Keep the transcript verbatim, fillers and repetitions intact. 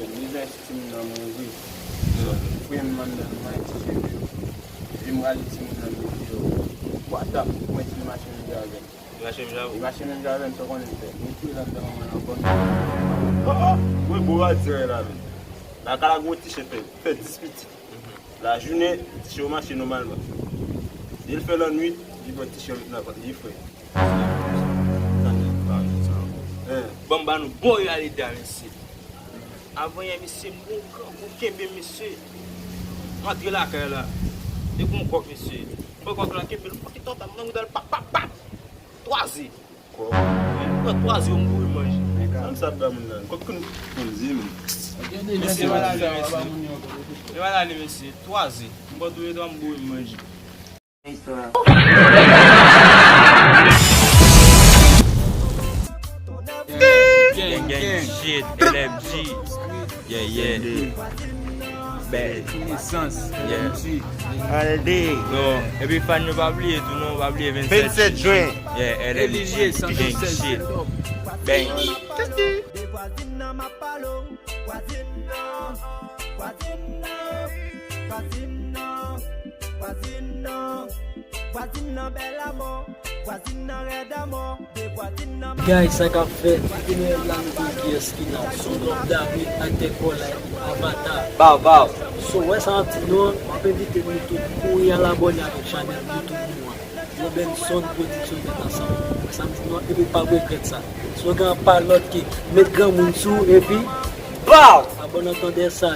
Li jwenn ti moun nan mouri. Frè m anndan, mwen ti cheve yo. Epi m rale ti moun nan mete yo. What up? Mwen ti mache menm jan avè l. Li mache menm jan avè w? Li mache menm jan avè m, sa w konnen l fè. Li tou anndan manman l ankò. Oh, oh! Wi, bon, w a di la menm. La ka la gwo ti chen fè, fè dis pitit. Lajounen, ti chen yo mache nòmalman. Lè l fè lannwit, li pran ti chen yo met nan vant li, frè. Tande, pa di sa. Hein. Ban m ba nou bon reyalite a, mesye. Avan yè, mesye, m gen yon grangou kenbe m, mesye. M antre lakay la. Depi yon kòk, mesye. Pran kòk la, kenbe l, pote tòtay nan mitan l, pap, pap, pap. Twa ze. Kòk? Wi, m pran twa ze, m boure manje. Sa m sa ap ba moun nan? Kòk konn konn ze, men. Mesye, m al ale, mesye. M al ale, mesye. Twa ze. M pran tou le twa, m boure manje. Gang, gang, shit, L M G. Yeah, yeah. Bèl. Nesans, yeah. L M G. All day. Yo, epi fan yo pa bliye tou non, pa bliye vennsèt jen. Yeah, L M G, gang, shit. Bang. De vwazin nan m ap pale w. Vwazin nan, vwazin nan, vwazin nan, vwazin nan, vwazin nan bèl amò, vwazin nan rèd amò, de vwazin nan. Guys, sa k ap fèt? Depi nou wè la, nou konn kiyès ki la. Son nonm David, aktè kòlè, Avatar. Baw, baw. So, wè sa m ap di nou an, m ap envite nou tout kouri al abòne avèk chanèl YouTube nou an. Robinson Production met ansanm. Sa m di nou an, epi w p ap regrèt sa. Slogan an pa lòt ke met granmoun sou ou epi baw! Abòne an tande sa.